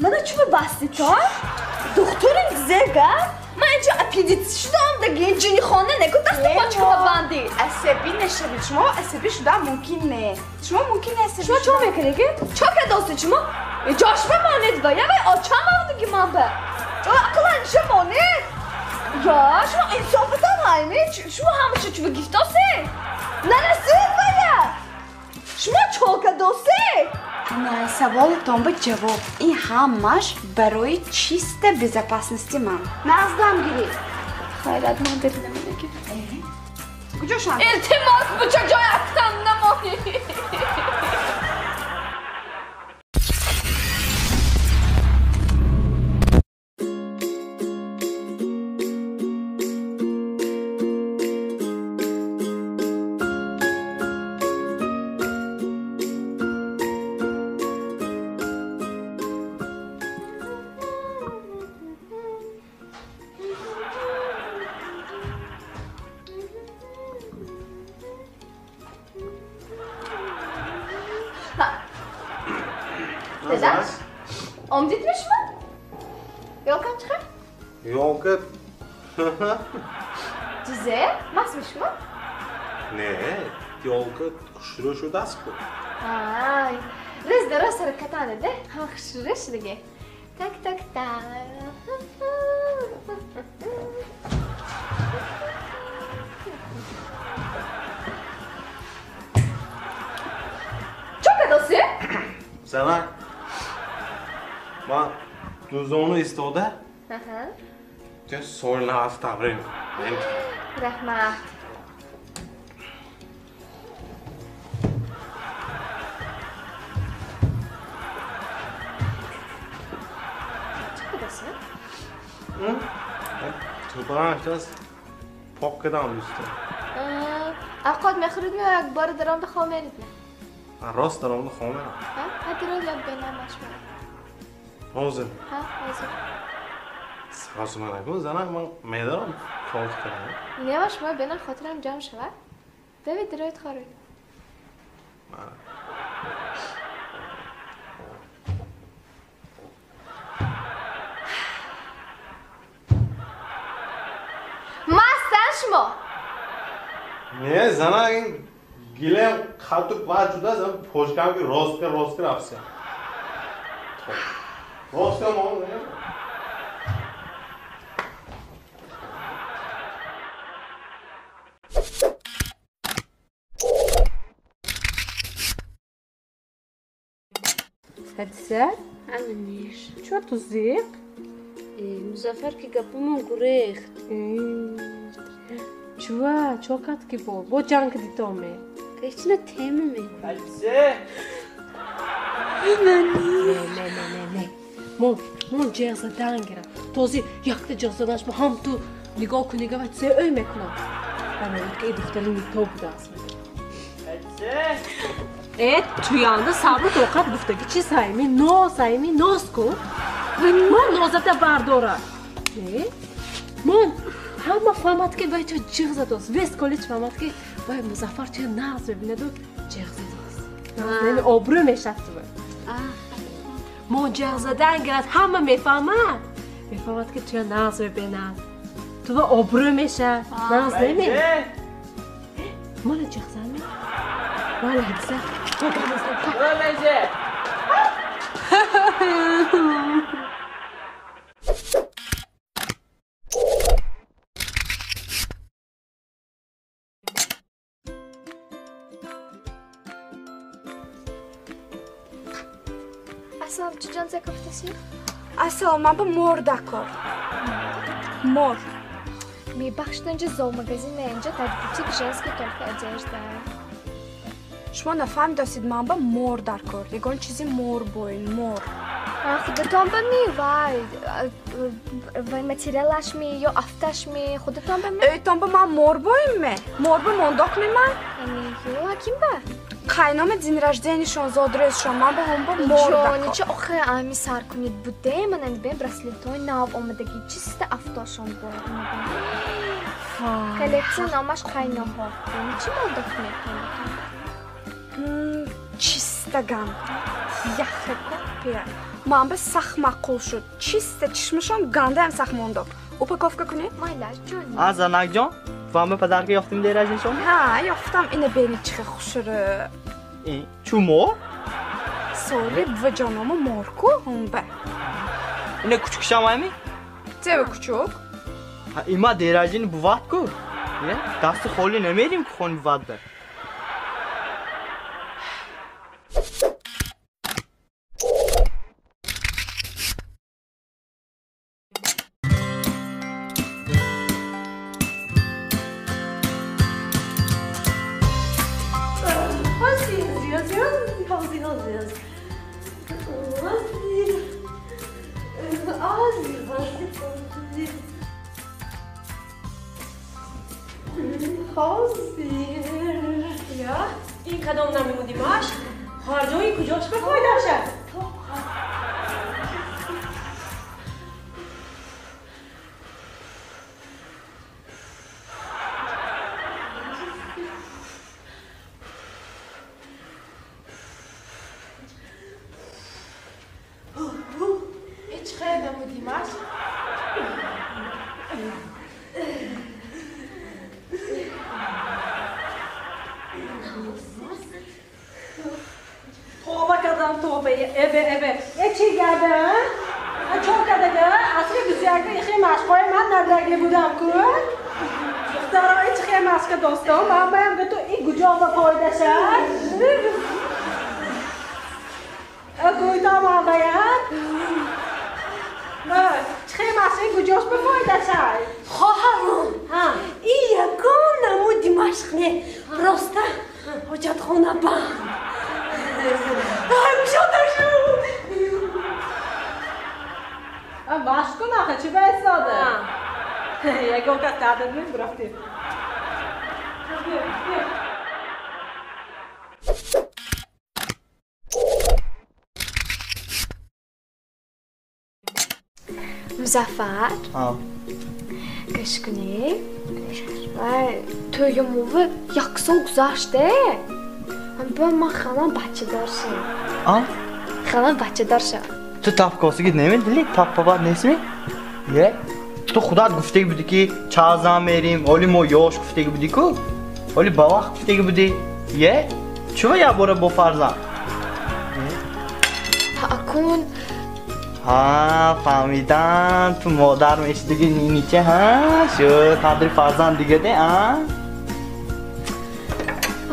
Мана чӣ басти то? Духтурим зега? Ман инҷо аппендицит шудам, даги ҷинихона неку дасту почкама банди. Асабӣ нашавед. Шумо асабӣ шуда мумкин не. Шумо мумкин не асабӣ. Шумо чо мекунеги? Чо кардости шумо? Ҷошма монед ба, я вай очам авдуги ман ба. Ақлан ниша монед? Я, шумо инсофатан ҳайми? Шумо ҳамаша чӯ гифтосе? Нарасид ба я! Шумо чо кардосе? Саволатон ба ҷавоб. Ин ҳамаш барои чиста безопасности ман. Наздам гиред. Хайрат, ман бибинам инаги. Куҷо шанд? Илтимос, буча ҷой афтам намонӣ. Чизе? Маст мешума? Не, ёлка хушрӯ шудааст ку. Ай, рез дароз ҳаракатане, де? Ҳама хушрӯ шудаге. Так, так, так. Чо кардоси? Занак, ман дузону истода. Ту соли нав табрик. Раҳмат. Чӣ кардоси? Тӯпаранаш пок кардам дӯста. Авқот мехӯред ё як бора даромда хоб меред? Рост даромда хоб мерам. Ҳа, дарод як бенамаш мерам. Ҳозир? Ҳа, ҳозир. Саросима накун, занак, ман медорам кор кардам. Не, ма шумо бенам хотирам ҷамъ шавад. Давид, дароед хоред. Мастан шумо? Не, занак, ин гилем хату бад шудааст, почкам ки ростка ростка рафтам. Ростка мон. Ҳадиса? Аминиш. Чо ту зиқ? Музаффар ки гапумон гурехт. Чува, чо кард ки бо? Бо ҷанг дидоме? Ҳечна тема мегӯ. Ҳадисе? Не, не, не, не, не. Мон, мон ҷеғ задан гирам. Този якта ҷеғ заданаш мо ҳам ту нигоҳ кунӣ гава це ӯ мекунам. Ва мегӯяд ки духтари нито будааст. Ҳадисе? Э, туянда сабру тоқат гуфтаги чи сайми? Ноз, сайми, ноз кун. Мон нозата бардора. Не? Мон ҳама фаҳмад ки вай чо ҷиғ задост. Вес коллеҷ фаҳмад ки вай Музаффар чо нағз мебинаду ҷиғ задост. Яъне обрӯ мешавад ту. Мон ҷиғ задан гирад, ҳама мефаҳмад. Мефаҳмад ки туя нағз мебинад. Ту ва обрӯ мешавад. Нағз неми? Мона ҷиғ зан ме? Вале ҳадиса. Ассалом, чӣ ҷон закафтасӣ? Ассалом, ман ба мор дакор. Мор. Мебахшед, инҷа зоомагазин не, инҷа дар бутик женский только одежда. Шумо нафаҳмидостед, ман ба мор дар кор. Ягон чизи мор боин, мор. Худатон ба ми, вай, вай материалаш ми, ё афташ ми, худатон ба ми? Ӯйтон ба ман мор боин ме? Мор ба мондок ми ман? Ё, ким ба? Қайнома день рожденияшон, зодрӯзшон, ман ба ҳам ба мор дар кор. Ҷони, чӣ охир ами сар кунед буде, мананд бе браслетҳои нав омадаги, чиста афтошон боин. Коллексия номаш қайноҳо. Чӣ мондок ме қайнотон? Чиста даган. Яхе копия. Ман ба сахт маъқул шуд. Чиста чишмашон гандаам сахт мондо. Упаковка кунед? Майлаш ҷон. А занакҷон, вам ба подарка ёфтим деражиншон? Ҳа, ёфтам. Ина бени чихе хушрӯ. Чумо? Соли буваҷономо морку ҳумба. Ина кучукшам ами? Чева кучук? Има деражини буват ку. Дасти холӣ намерим ку хони буват ба. Ин кадом намемуди машқ? Хоҳарҷон, ин куҷош ба фоида шад? Ҳеҷ хел намуди машқ? Тоба кардам, тоба. Эбе, эбе. Э чӣ гапе, а? Чо кардага? Асри бисяка ихе машқҳои ман надрагли будам ку? Духтаро, э чӣ хел машқа достон? Ман баям гуфту и куҷо ба фоида шад? Гӯйта ман баям. Чӣ хел машқ и куҷош ба фоида шад? Хоҳарон, и ягон намуди машқ не, просто ҳоҷатхона банд. Машқ кун ахе, чӣ ба истода? Ягон кас таҳдид мебурафтем. Музаффар, гӯш кунед. Вай, тӯйумови як сол гузаште. Ба ман халам бачадор шуд. А? Халам бачадор шуд. Ту тафкосиги намедили? Тафпабад нестми? Е? Ту худат гуфтаги буди ки чазан мерим, оли мо ёш гуфтаги буди ку? Оли ба вақт гуфтаги буди. Е? Чува як бора бо фарзанд? Акун Ҳа, фаҳмидам. Ту модар мешидиги ниниче, ҳа? Шуд, қадри фарзанд дига де, а?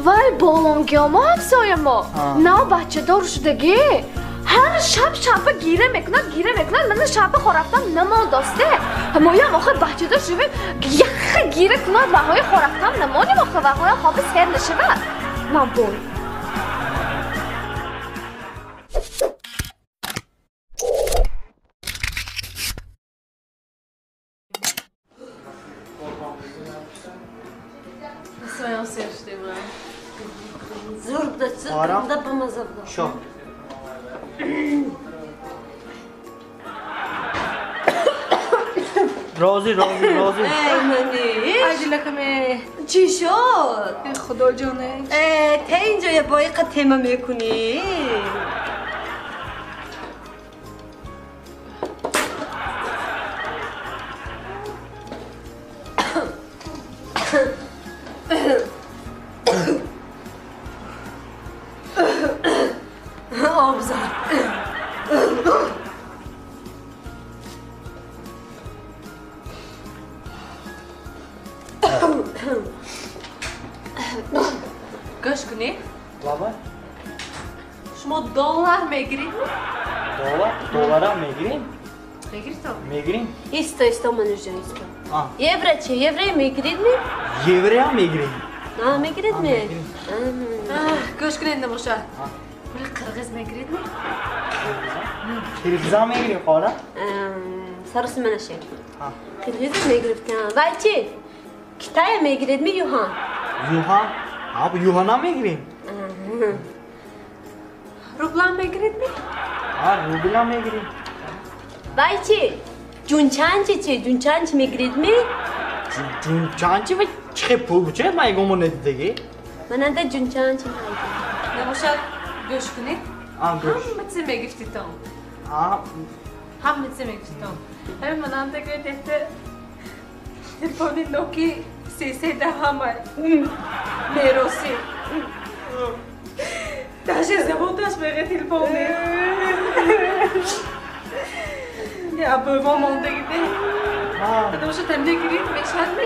Вай, болонгиёмо ҳамсоямо. Нав бачадор шудагӣ. Ҳар шаб шаба гира мекунад, гира мекунад. Мана шаба хорафтам намондосте. Моям охир бачадор шудем, яхха гира кунад, ваҳои хорафтам намонем охир, ваҳои хоби сер нашавад. Ман бой. Шо. Рози, рози, рози. Эй, мани. Аҷилакаме. Чӣ шуд? Э, худоҷоне. Э, те инҷо я боиқа тема мекунӣ. Гӯш кунед. Лаба. Шумо доллар мегиред? Доллар? Долларам мегирем? Мегиред? Мегирем. Исто, исто, манужон, исто. Евро че? Евро мегиред ми? Евроам мегирем. А, мегиред ми? Гӯш кунед набошад. Пули қирғиз мегиред ми? Қирғизам мегирем, хора? Сароси манаше. Қирғиз мегирифтам. Вай чи? Китая мегиред ми юхан? Юхан? А, юханам мегирем. Рублам мегиред ми? А, рублам мегирем. Вай чи? Ҷунчанчи чи? Ҷунчанчи мегиред ми? Ҷунчанчи ва чӣ хел пул буча? Ман ягон бор надидагӣ. Мананда ҷунчанчи майдем. Набошад, Гӯш кунед. Ҳама чизе мегифтитон. Ҳама чизе мегифтитон. Ҳамин мананда гӯед якта телефони Nokia 33 ҳама меросӣ. Даже забонташ меге телефон нест. Я бо мондагиде. Потому что там не гирит, мешад ми.